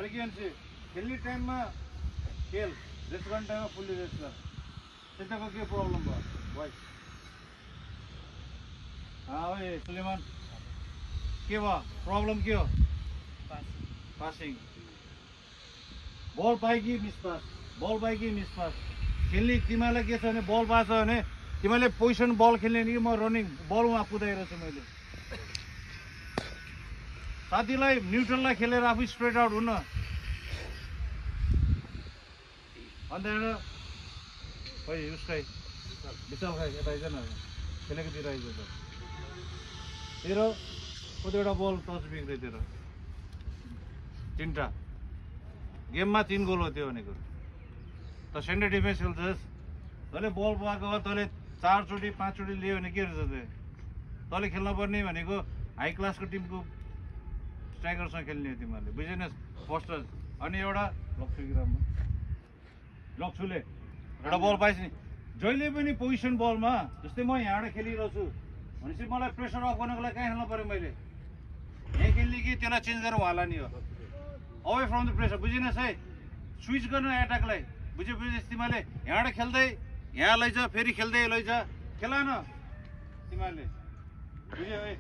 भने के भन्छ खेल्ने टाइममा खेल रेस्ट गर्ने टाइममा फुल्ली रेस्ट गर त्यताको के प्रब्लम भयो भाइ ओए सुलेमान के भयो प्रब्लम के हो पासिङ बल पाइ कि मिसपास बल पाइ कि मिसपास खेल्ने तिमीलाई के छ भने बल पाछ भने तिमीले पोजिसन बल खेल्ने नि म रनिङ बल उहाँ कुदाइरहेको छु मैले साथीलाई न्युट्रललाई खेलेर आफू स्ट्रेट आउट हुन अन्त खै उसकै विशाल खाइ यता आइज न खेलेकोतिर आइज त तेरो कतिवटा बल टच बिग्रियो तेरो 3टा गेममा 3 गोल हो त्यो भनेको त सेन्टर डिफेन्स खेल्छस् तैँले बल पाएको भए तैँले 4 चोटि 5 चोटि लियो भने के रहेछ त्यो तैँले खेल्नुपर्ने भनेको हाई क्लासको टिमको स्ट्राइकरसँग खेल्ने हो तिमीहरूले बुझेन फर्स्ट अनि एउटा लक्ष्युले एउटा बल पाइस् नि जहिले पनि पोजिसन बलमा जस्तै म यहाँबाट खेलिरहेको छु भनेपछि मलाई प्रेसर अफ गर्नको लागि कहाँ खेल्नु पऱ्यो मैले यहीँ खेल्ने कि त्यसलाई चेन्ज गरेर उहाँलाई नि हो अवे फ्रम द प्रेसर बुझिनस् है स्विच गर्नु एट्याकलाई बुझ्यो तिमीहरूले यहाँबाट खेल्दै यहाँ लैजा फेरि खेल्दै लैजा खेला न तिमीहरूले बुझ्यो है